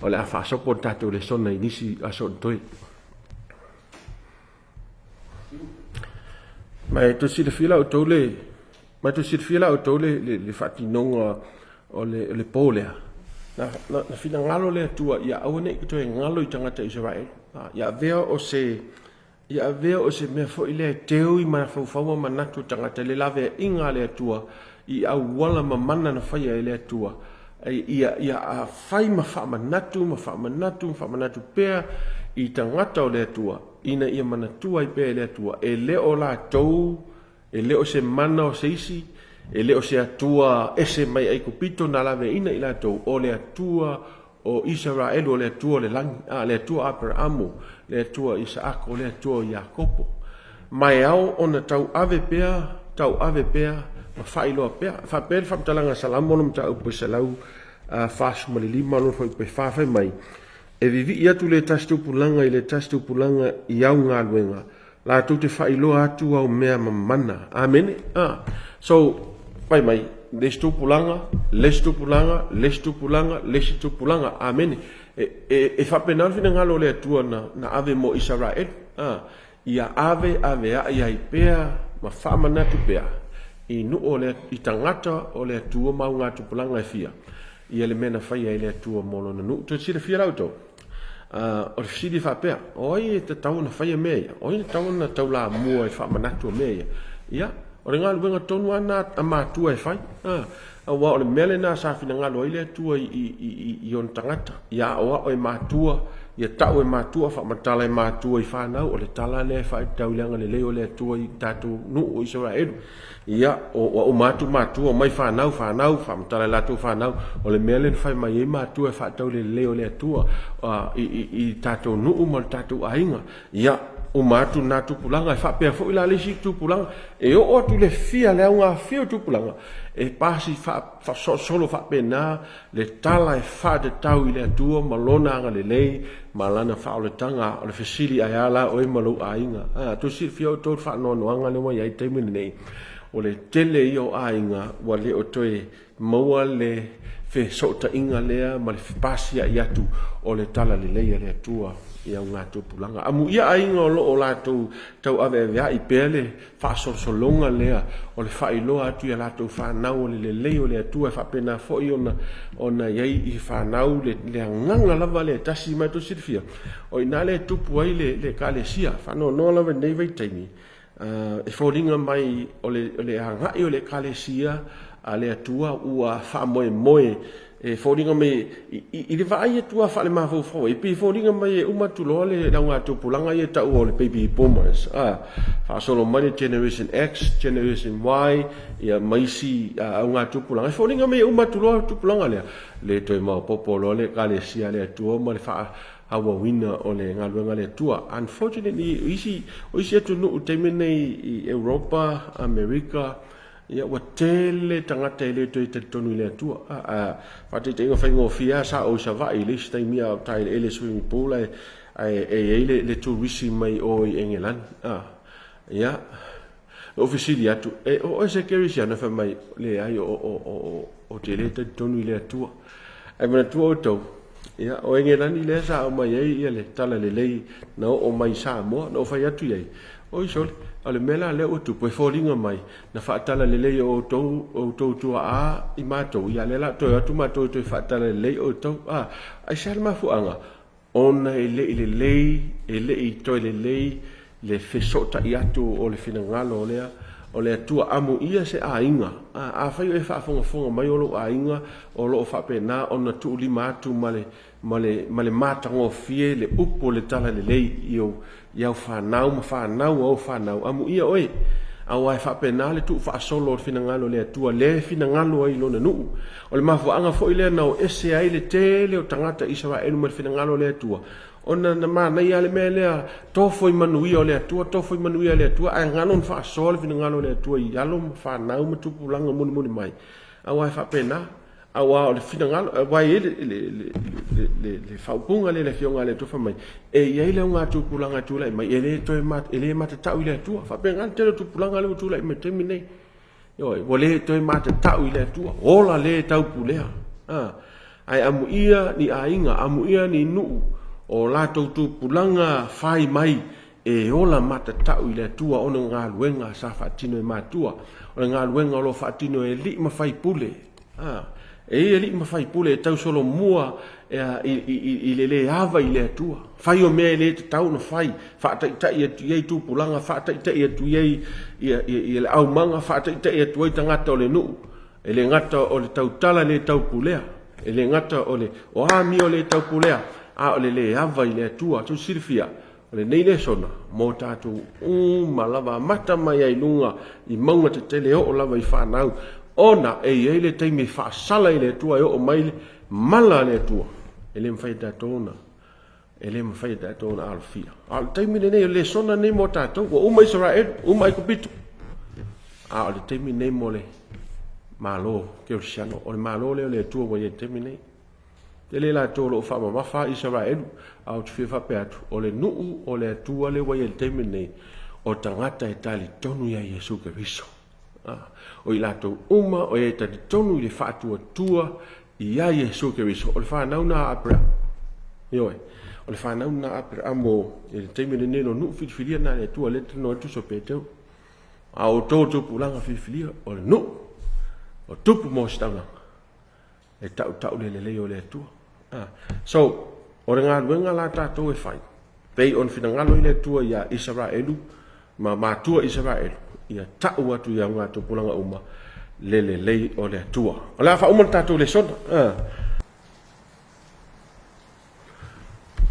O le a faasopo le tatou lesona i nisi aso o totoe. Ma e toe silafia la outou le ma e toe silafia la outou le, le, le faatinoga o le, o le po lea. Na, na, na finagalo le Atua ia aua ne i toe galo i tagata Isaraelu. Ia avea o se ia avea o se mea foi lea e teu i mafaufau ma manatu o tagata i le laveaiga a le Atua i auala mamana na faia e le Atua ia, ia fai ma faamanatu ma faamanatu ma faamanatu pea i tagata o le Atua ina ia manatua ai pea e le Atua e le o latou E le o se mana o se isi, e le o se Atua ese mai Aikupito na laveaiina i latou, o le Atua o Isaraelu, o le Atua o le lagi, a, le Atua o Aperamo, le Atua o Isaako, le Atua o Iakopo. Ma e ao ona tauave pea, tauave pea, ma faailoa pea. E faapea le faamatalaga a Salamo le mataupu e 145 lona fuaiupu e 4 fai mai, E vivii atu le tasi tupulaga i le tasi tupulaga i au galuega, latou te faailoa atu au mea mamana. Amene. Ah. So, fai mai, le isi tupulaga, le isi tupulaga, le isi tupulaga, le isi tupulaga. Amene. E, e, e faapena le finagalo o le Atua na, na ave mo Isaraelu. Ah. Ia ave, ave ai ai pea ma faamanatu pea i nuu o le, i tagata o le Atua ma au gatupulaga e fia, ia le mea na faia e le Atua mo lona nuu. Toe silafia la outou? O le fesili e faapea, o ai e tatau ona faia mea ia? O ai e tatau ona taulamua i le faamanatu o mea ia? Ia, o le galuega tonu lava lena a matua e fai. Aua o le mea lena sa finagalo ai le Atua i ona tagata, ia aoao e matua, ia tau e matua, faamatala e matua i fanau, o le tala lea e faatatau i le agalelei o le Atua i tatou nuu o Isaraelu. Ia, ua uma atu matua, omai fanau, fanau, faamatala i latou fanau, o le mea lea na fai mai ai matua e faatatau i le lelei o le Atua i tatou nuu ma le tatou aiga. Ia, uma atu lena tupulaga, e faapea foi la le isi tupulaga, e oo atu i le fia, le augafia o tupulaga, e pasi faasolosolo faapena le tala e faatatau i le Atua ma Lona agalelei ma Lana faaolataga. O le fesili, ae a la oe ma lou aiga? A, toe silafia outou le faanoanoaga lea ua i ai i le taimi lenei, o le tele ia o aiga ua le o toe maua le fesootaiga lea ma le fepasia'i atu o le talalelei a le Atua i augatupulaga. Amuia aiga o lo o latou tauaveavea'i pea le faasolosologa lea o le faailoa atu i a latou fanau o le lelei o le Atua e faapena foi ona ona i ai i fanau le, le agaga lava lea e tasi ma e tou silafia o i ina lea e tupu ai le, le Ekalesia. Faanoanoa lava i lenei vaitaimi e foliga mai o le, o le agai o le Ekalesia a le Atua ua faamoemoe. E foliga mai i le vaai atu lava faalemafaufau ai, e pei e foliga mai e uma atu loa le laugatupulaga ia e taua o le baby boomers, a, faasolo mai le generation X, generation Y, ia ma isi augatupulaga, e foliga mai e uma atu loa le tupulaga lea, le toe maopoopo loa le Ekalesia a le Atua ma le faaauauina o le galuega a le Atua. Unfortunately, o isi, o isi atunuu i le taimi lenei i Europa, Amerika, Ia, ua tele tagata e le toe talitonu i le Atua. A, a faataitaiga faigofie lava, sa ou i Savaii i le isi taimi a o taeleele i swimming pool ae, ae e i ai le, le turisi mai o i Engelani. A, ia, na ou fesili atu, e, o oe se Kerisiano? Fai mai, leai, o, o, o, o, ou te le talitonu i le Atua. Ae manatua outou, ia, o Engelani lea sa aumai ai ia le talalelei na oo mai i Samoa, na ou fai atu i ai, Oi sole, o le mea la lea ua tupu, e foliga mai, na faatalalelei e outou, outou tuaa i matou, ia lea la toe o atu matou e toe faatalalelei outou. A, aisea le mafuaaga? Ona e le i lelei, e le i toe lelei le fesootai atu o le finagalo o lea, o le Atua. Amuia se aiga. A, afai o e faafogafoga mai o lou aiga o lo o faapena ona tuulima atu ma le, ma le, ma le matagofie le upu o le talalelei i ou, i au fanau ma fanau a ou fanau, amuia oe. Aua e faapena le tuufaasolo o le finagalo o le Atua, lea e finagalo ai i Lona nuu. O le mafuaaga foi lea na o ese ai le tele o tagata Isaraelu mai le finagalo o le Atua, ona na manaia lava le mea lea, tofo i manuia o le Atua, tofo i manuia o le Atua, ae galo ona faasoa le finagalo o le Atua i alo ma fanau ma tupulaga mulimuli mai. Aua e faapena. Aua o le finagalo, aua e i ai le faaupuga lea i le Afioga a le Atua fai mai, e i ai le augatupulaga e tulai mai, e le toe e le matatau i le Atua. E faapena le tele o tupulaga lea ua tulai mai i le taimi lenei. Ioe, ua le toe matatau i le Atua, ola le taupulea. Ae amuia ni aiga, amuia ni nuu o latou tupulaga fai mai e ola matatau i le Atua ona o galuega sa faatino e matua. O le galuega o lo o faatino e alii ma faipule. A, e i ai alii ma faipule e tausolomua i le le ava i le Atua. Fai o mea e le tatau ona fai, faataitai atu i ai tupulaga, faataitai atu i ai le aumaga, faataitai atu ai tagata o le nuu. E le gata o le tautala le taupulea, e le gata o le o amio le taupulea, a o le le ava i le Atua. Tou silafia, O lenei lesona mo tatou uma lava, amata mai ai luga i mauga tetele e oo lava i fanau, ona e i ai le taimi e faasala i le Atua e oo mai le mala a le Atua, e le mafai e tatou ona e le mafai e tatou ona alofia. A o le taimi lenei, o le lesona lenei mo tatou, ua uma Isaraelu, uma Aikupito, a o le taimi lenei mo le Malo Kerisiano, o le Malo lea o le Atua ua i ai i le taimi lenei. Tele i latou o lo o faamamafa Isaraelu, a ou te fia faapea atu, o le nuu o le Atua lea ua i ai i le taimi lenei, o tagata e talitonu ia Iesu Keriso. O i latou uma o e talitonu i le faatuatua ia Iesu Keriso, o le fanau na a Aperamo. Ioe, o le fanau na a Aperamo i le taimi lenei, lo nuu filifilia na a le Atua, lea e talanoa ai le Tusi o Peteru. A o outou tupulaga filifilia, o le nuu, o tupu mo ositaulaga. E tautau le lelei o le Atua. Ah. So, o le galuega la tatou e fai, pei ona finagalo i le Atua ia Isaraelu ma matua Isaraelu, ia tau atu i augatupulaga uma le lelei o le Atua. O le a faauma le tatou lesona. Ah.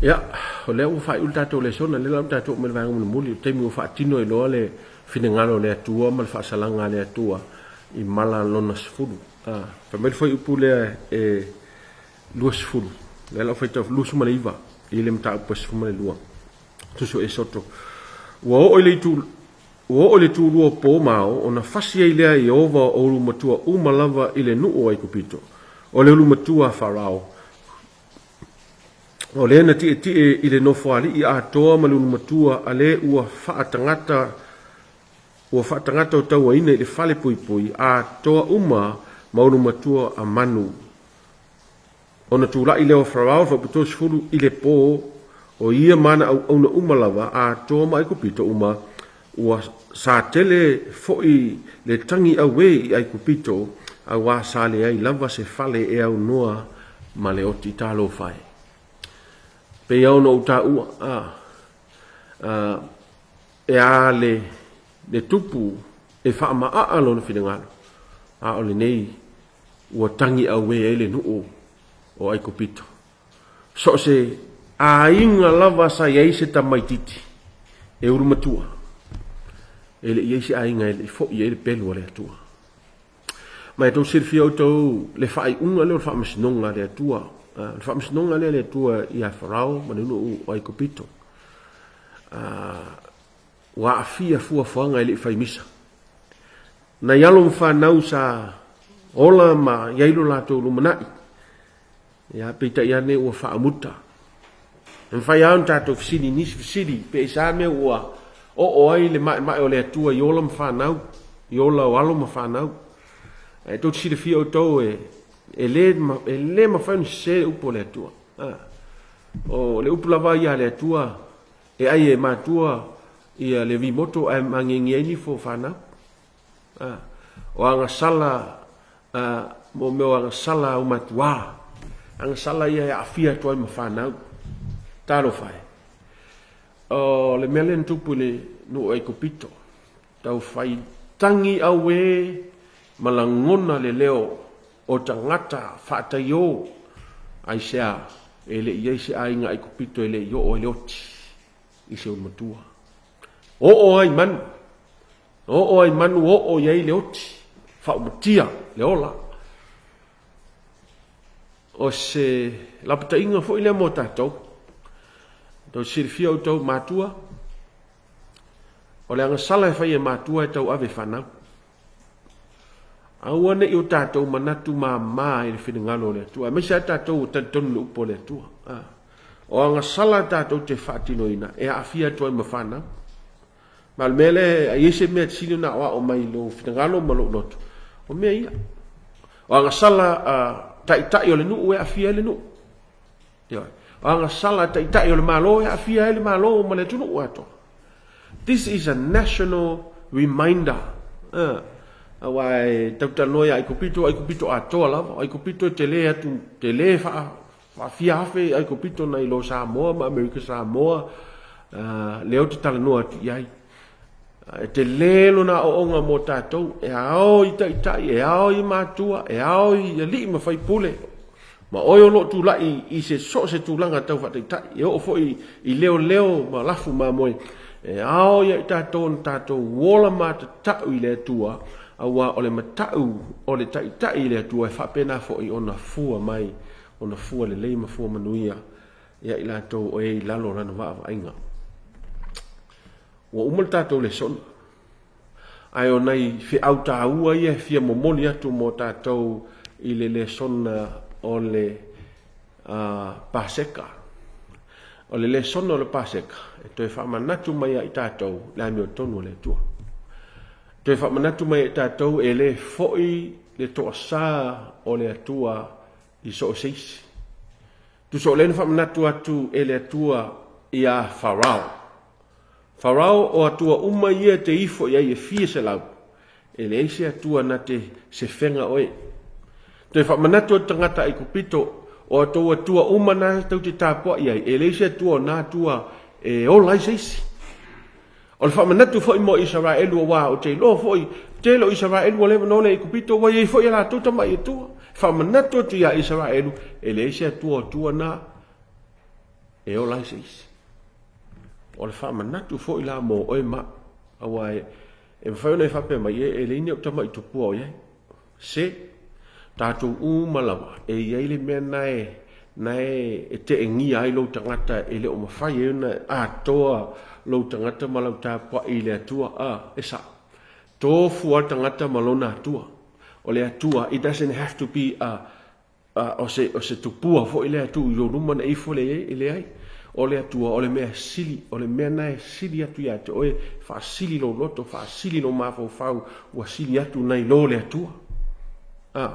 Ia, o lea ua faaiu le tatou lesona, lea la ua tatou oo mai le vaega mulimuli, o le taimi ua faatino ai loa le finagalo o le Atua ma le faasalaga a le Atua i mala lona 10. A, fai mai le fuaiupu lea e 20, lea la ua faitau 29 i le mataupu e 12. Tusi o Esoto. Ua oo i le itu Ua oo i le tulua o po ma ao, ona fasi ai lea e Ieova o ulumatua uma lava i le nuu o Aikupito, o le ulumatua a Farao, o lea na tietie i le nofoalii atoa ma le ulumatua a le ua faatagata ua faatagata o tauaina i le fale puipui atoa uma ma ulumatua a manu. Ona tulai lea o Farao le faapitoa 10 i le po, o ia ma ana auauna uma lava, atoa ma Aikupito uma, ua sa tele foi le tagi auē i Aikupito, auā sa leai lava se fale e aunoa ma le oti talofa e. Pei lava ona ou taua, a, a, e a le, le tupu e faamaaa lona finagalo, a o lenei ua tagi auē ai le nuu. o Aikupito. So o se aiga lava sa i ai se tamaitiiti e ulu matua, e le i ai se aiga e le i foi ai le pelu a le Atua. Ma e tou silafia outou le faaiuga lea o le faamasinoga a le Atua, le faamasinoga lea a le Atua ia Farao ma le nuu o Aikupito. Ua aafia fuafuaga e le i fai misa. Nai alo ma fanau sa ola ma i ai lo latou lumanai. Ia, peitai ane ua faamuta. E mafai lava ona tatou fesili i nisi fesili, pe aisea mea ua oo ai le maemae o le Atua i ola ma fanau, i ola o alo ma fanau. Ae tou te silafia outou e, e le, e le mafai ona sese le upu a le Atua. O le upu lava ia a le Atua, e ai e matua ia le vimoto ae magiegie ai nifo o fanau. O agasala, mo mea o agasala aumatuā, agasala ia e aafia atu ai ma fanau. Talofa e. O le mea lea na tupu i le nuu o Aikupito, tau fai tagi auē ma lagona le leo o tagata faataiō, aisea e le i i ai se aiga Aikupito e le i oo ai le oti i se ulumatua. Oo ai manu, oo ai manu oo i ai le oti, faaumatia le ola. O se lapataiga foi lea mo tatou. Tou silafia outou matua, o le agasala e fai e matua e tauave e fanau. Aua ne i o tatou manatu māmā i le finagalo o le Atua, aemaise lava tatou ua talitonu i le upu a le Atua. O agasala tatou te faatinoina e aafia atu ai ma fanau. Ma o le mea lea, a i ai se mea e sili ona aoao mai i lou finagalo ma lou loto, o mea ia. O agasala a taitai o le nuu e aafia ai le nuu. Ioe. O agasala a taitai o le Malo e aafia ai le Malo ma le atunuu atoa. This is a national reminder. Aua e tautalanoa ia Aikupito, o Aikupito atoa lava. O Aikupito e tele atu, tele faa, faafia afe Aikupito nai lo Samoa ma Amerika Samoa, lea ou te talanoa atu i ai. E tele lona aoaoga mo tatou, e ao i taitai, e ao i matua, e ao i alii ma faipule, ma oe o lo o tulai i se so o se tulaga tau faataitai, e oo foi i leoleo ma lafu mamoe, e ao ia i tatou ona tatou ola matatau i le Atua, aua o le matau o le taitai i le Atua e faapena foi ona fua mai, ona fua lelei ma fua manuia ia i latou o e i lalo o lana vaavaaiga. Ua uma le tatou lesona, ae o nai feau taua ia e fia momoli atu mo tatou i le lesona o le Paseka. O le lesona o le Paseka e toe faamanatu mai ia i tatou le amiotonu a le Atua. E toe faamanatu mai ia i tatou e le foi le toasa o le Atua i so o se isi. Tusa o lea na faamanatu atu e le Atua iā Farao. Farao o Atua uma ia e te ifo i ai e fia selau, e leai se Atua na te sefega oe. Toe faamanatu atu tagata Aikupito, o atou Atua uma na tou te tapuai ai, e leai se Atua o na Atua e ola ai se isi. O le faamanatu foi mo Isaraelu aua ou te iloa foi, tele o Isaraelu ua leva ona ola i Aikupito, ua i ai foi a latou tamai Atua. E faamanatu atu iā Isaraelu, e leai se Atua o Atua na e ola ai se isi. O le faamanatu foi la mo oe ma au, aua e, e mafai ona e faapea mai, e, e leai ni ou tamai tupua o i ai. Se, tatou uma lava, e i ai le mea na e, na e, e teengia ai lou tagata e le o mafai ai ona atoa lou tagata ma lau tapuai i le Atua. A, e sao. Tofu lava le tagata ma lona Atua. O le Atua, it doesn't have to be a, A o se, o se tupua foi lea e tuu i lou luma ona ifo lea i ai, e leai. O le Atua, o le mea sili, o le mea na e sili atu ia te oe, faasili lou loto, faasili lou mafaufau, ua sili atu nai lo le Atua. A,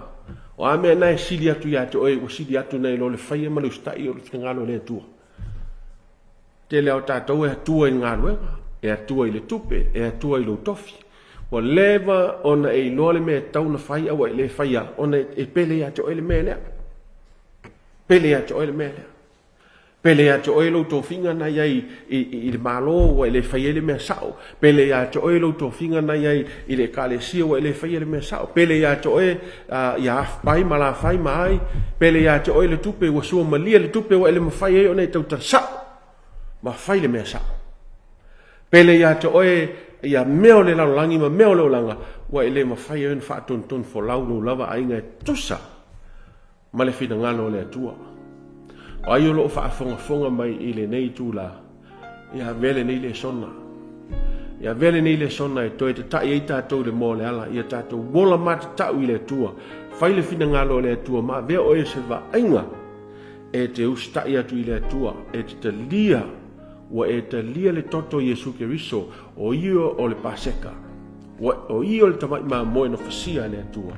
o a mea na e sili atu ia te oe, ua sili atu nai lo le faia ma le usitai o le finagalo o le Atua. Tele lava o tatou e atua i le galuega, e atua i le tupe, e atua i lou tofi. Ua leva ona e iloa le mea e tatau ona fai a ua e le faia ona e pele ia te oe le mea lea. Pele ia te oe le mea lea. Pele ia te oe lou tofiga na i ai i le Malo ua e le faia ai le mea sao. Pele ia te oe lou tofiga na i ai i le Ekalesia ua e le faia le mea sao. Pele ia te oe ia Half-pai ma Lafai ma ai. Pele ia te oe le tupe ua suamalia le tupe ua e le mafai ai ona e tautala sao ma fai le mea sao. Pele ia te oe ia mea o le lalolagi ma mea o le olaga ua e le mafai ai ona faatonutonu folau lou lava aiga e tusa ma le finagalo o le Atua. O ai o lo o faafogafoga mai i lenei itula, ia avea lenei lesona. Ia avea lenei lesona e toe tata'i ai tatou i le moa o le ala, ia tatou ola matatau i le Atua. Fai le finagalo o le Atua ma avea oe se vaaiga e te usita'i atu i le Atua, e te talia, ua e talia le toto o Iesu Keriso, o Ia o le Paseka, ua, o Ia o le Tamai Mamoe na fasia e le Atua.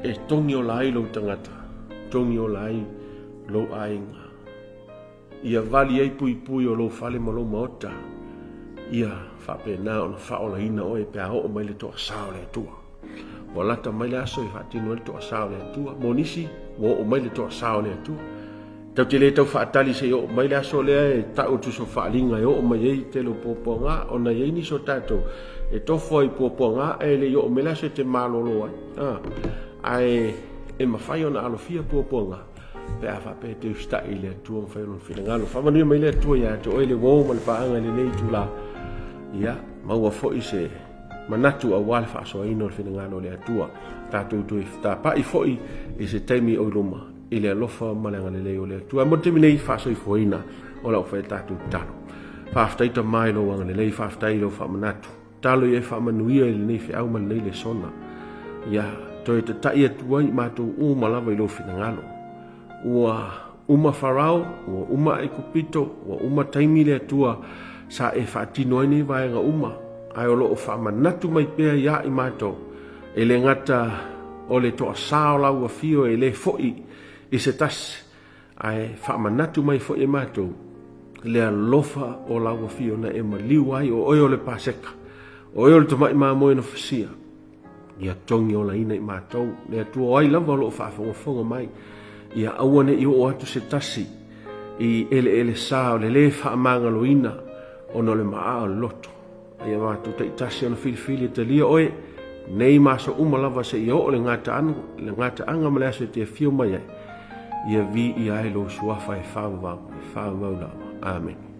E togi ola ai lou tagata, togi ola ai lou aiga. Ia vali ai puipui o lou fale ma lou maota, ia faapena ona faaolaina oe pe a oo mai le toasā o le Atua. Ua lata mai le aso e faatino ai le toasā o le Atua. Mo nisi, ua oo mai le toasā o le Atua. Tatou te le tau faatali se i oo mai le aso lea e tau atu se faaaliga e oo mai ai le tele o puapuaga, ona e i ai nisi o tatou e tofo ai i puapuaga ae le i oo mai le aso e te malolo ai. Ae e mafai ona alofia puapuaga pe a faapea e te usitai i le Atua ma fai Lona finagalo. Faamanuia mai le Atua ia te oe le uo ma le paaga i lenei itula. Ia, maua foi se manatu aua le faasoaina o le finagalo o le Atua. Tatou toe tapai foi i se taimi o i luma. i le alofa ma le agalelei o le Atua. Mo le taimi nei, faasoifuaina o lau fai tatou tatalo. Faafetai Tama i lou agalelei, faafetai i lou faamanatu. Talo ia e faamanuia i lenei feau ma lenei lesona. Ia toe tatai atu ai matou uma lava i lou finagalo. Ua uma Farao, ua uma Aikupito, ua uma taimi le Atua sa e faatino ai nei vaega uma, ae o lo o faamanatu mai pea ia i matou. E le gata o le toasā o lau afio e le fo'i i se tasi, ae faamanatu mai foi e matou le alofa o lau afio na e maliu ai, o oe o le Paseka, o oe o le tamai mamoe na fasia, ia togi olaina i matou. Le Atua o ai lava o lo o faafogafoga mai, ia aua ne i oo atu se tasi i eleele sa o le lē faamagaloina ona o le maaa o le loto. A ia matou taitasi ona filifili e talia oe nei ma aso uma lava seia oo le gataaga ma le aso e te afio mai ai, ia viia ai lou suafa e faavavau, e faavavau lava. Amene.